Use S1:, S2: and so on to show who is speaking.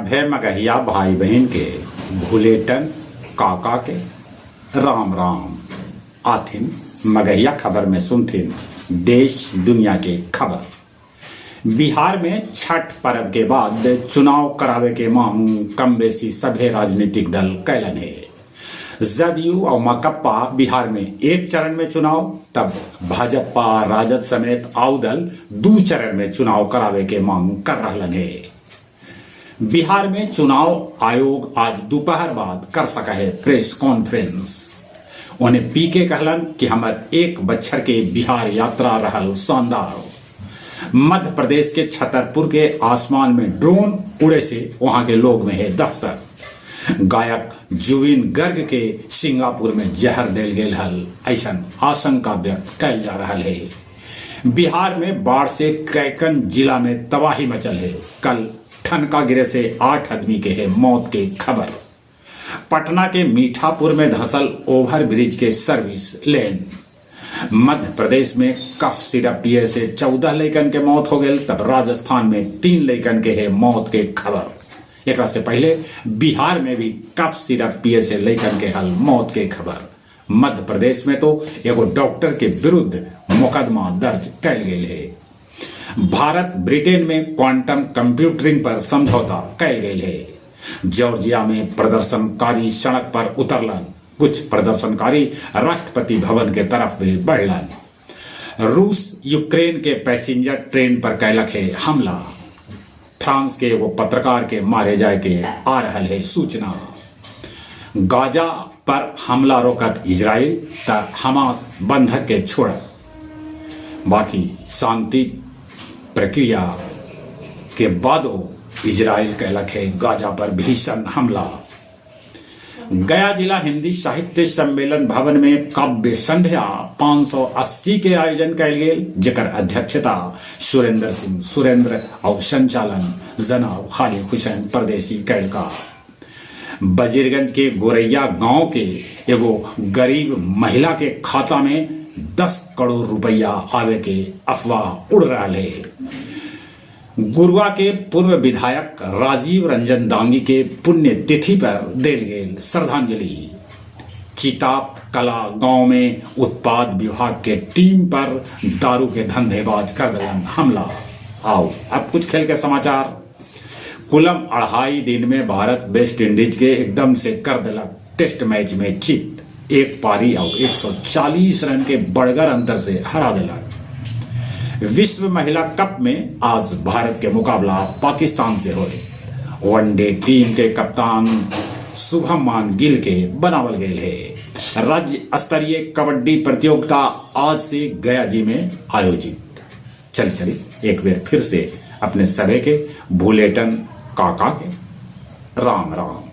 S1: सभे मगहिया भाई बहिन के भुलेटन काका के राम राम। आथिन मगहिया खबर में सुनथिन देश दुनिया के खबर। बिहार में छठ पर्व के बाद चुनाव करावे के मांग कम बेसी सभे राजनीतिक दल कैलन हे। जदयू और मकप्पा बिहार में एक चरण में चुनाव, तब भाजपा राजद समेत आउ दल दू चरण में चुनाव करावे के मांग कर रहलन हे। बिहार में चुनाव आयोग आज दोपहर बाद कर सका है प्रेस कॉन्फ्रेंस। उन्हें पीके कहलन कि हमर एक बच्छर के बिहार यात्रा रहल शानदार। मध्य प्रदेश के छतरपुर के आसमान में ड्रोन उड़े से वहां के लोग में है दहशत। गायक जुबिन गर्ग के सिंगापुर में जहर देल गेल हल, ऐसा आशंका व्यक्त कैल जा रहा है। बिहार में बाढ़ से कैकन जिला में तबाही मचल है। कल ठनका गिरे से 8 आदमी के है मौत के खबर। पटना के मीठापुर में धंसल ओवर ब्रिज के सर्विस लेन। मध्य प्रदेश में कफ सिरप पिए से 14 लैकन के मौत हो गई, तब राजस्थान में 3 लैकन के है मौत के खबर। एक से पहले बिहार में भी कफ सिरप पिए से लैकन के हल मौत के खबर। मध्य प्रदेश में तो एगो डॉक्टर के विरुद्ध मुकदमा दर्ज कैल गेल है। भारत ब्रिटेन में क्वांटम कंप्यूटरिंग पर समझौता कैल गेल है। जॉर्जिया में प्रदर्शनकारी सड़क पर उतरलन, कुछ प्रदर्शनकारी राष्ट्रपति भवन के तरफ भी बढ़लन। रूस यूक्रेन के पैसेंजर ट्रेन पर कैलक है हमला। फ्रांस के एगो पत्रकार के मारे जाए के आ रहल है सूचना। गाजा पर हमला रोकत इजराइल त हमास बंधक के छोड़त। बाकी शांति प्रक्रिया के बादो इजराइल कैलक है गाजा पर भीषण हमला। गया जिला हिंदी साहित्य सम्मेलन भवन में काव्य संध्या 580 के आयोजन कैल गेल, जेकर अध्यक्षता सुरेंद्र सिंह सुरेंद्र और संचालन जनाब खालिद हुसैन परदेसी कैल का। वजीरगंज के गोरैया गांव के एगो गरीब महिला के खाता में 10 करोड़ रुपया आवे के अफवाह उड़ रहा है। गुरुआ के पूर्व विधायक राजीव रंजन दांगी के पुण्य तिथि पर देल गेल श्रद्धांजलि। चिताप कला गांव में उत्पाद विभाग के टीम पर दारू के धंधेबाज कर दलन हमला। आओ अब कुछ खेल के समाचार। कुलम 2.5 दिन में भारत वेस्ट इंडीज के एकदम से कर दिलक टेस्ट मैच में जीत। एक पारी और 140 रन के बड़गर अंतर से हरा दिलक। विश्व महिला कप में आज भारत के मुकाबला पाकिस्तान से होए। वनडे टीम के कप्तान शुभमन गिल के बनावल गेल है। राज्य स्तरीय कबड्डी प्रतियोगिता आज से गया जी में आयोजित। चली चली एक बार फिर से अपने सभे के भूलेटन काका के राम राम।